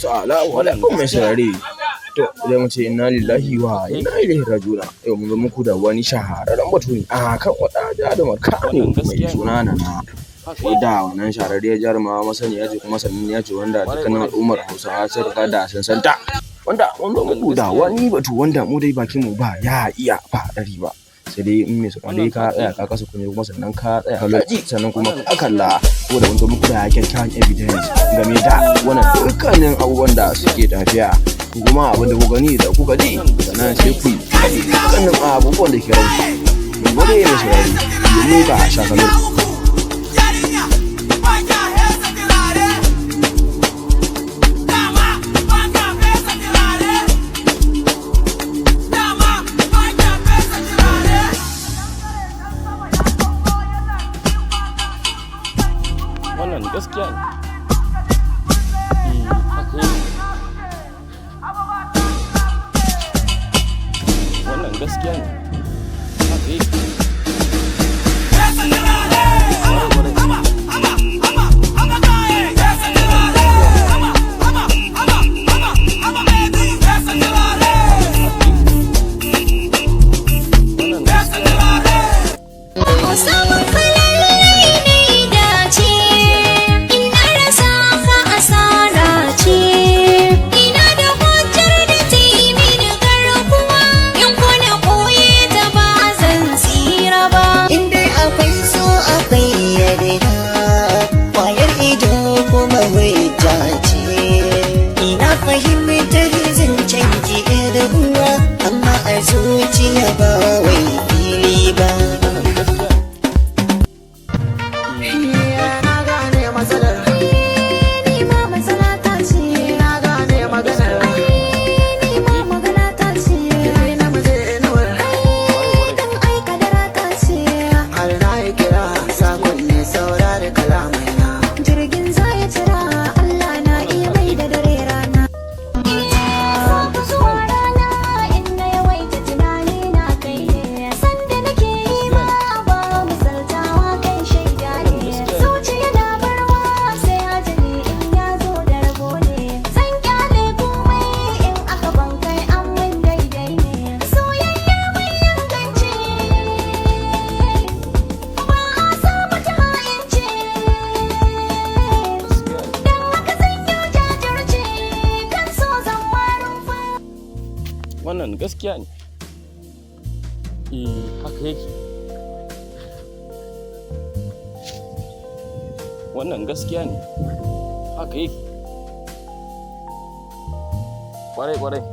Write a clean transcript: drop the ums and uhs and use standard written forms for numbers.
Assalamu alaikum mai saurare. To zai mu ce inna lillahi wa inna ilaihi raji'un. Yau mun zo muku da wani shahararren batu ne a kan wata jarumar Kano mai suna Nana. Wadda wannan shahararriyar jaruma masaniya ce kuma sananniya ce wanda dukkanin al'ummar Hausawa sun riga da sun san ta. Wanda mun zo muku da wani batu wanda mu dai bakin mu ba ya iya faɗari ba. Sai dai in mai saurare ka tsaya ka kasa kunne, kuma sannan ka tsaya ka ji, sannan kuma ka kalla, saboda mun zo muku da kyakkyawan evidence game da wannan dukkanin abubuwan da suke tafiya, kuma abin da ku gani da kuka ji, sannan sai ku yi dukkanin abubuwan da ke ranku. Mun gode mai saurare, domin ka sha kallo. Wannan gaskiya ne. Eh, haka yake. Wannan gaskiya ne. Haka yake. Kwarai, kwarai. Wannan gaskiya ne. Samun kalalai ne dace, ina rasa ka asara ce. Ina da hujjar da ta yi mini garkuwa, in kuna koye ta ba zan tsira ba. In dai akwai so akwai yarda, kwayar ido kuma hujja ce. Ina fahimtar zancen ki da uwa, amma a zuciya ba wai fili ba. Wannan gaskiya ne. Na gane matsalar. Ni ma matsala ta ce, Na gane maganar. ni ma magana ta ce. Ni na muje inuwar. Dan ai kadara ta ce. Har na yi kira sakon ne, saurari kalamai na. Jirgin za ya cira, Allah na iya mai da dare rana. Sabu zuwa rana in na yawaita tunani na kai ne. Sanda nake yi ma ba misaltawa, kai shaida ne. Zuciya na barwa sai ajali in ya zo da rabo ne. Zan kyale komai in aka ban kai an min daidai ne. Soyayya mai inganci ba a samu ta ha'inci. Dan haka zan yi jajirce kan so zan marufa. Wannan gaskiya ne. Eh, haka yake. Wannan gaskiya ne. Haka yake. Kwarai, kwarai.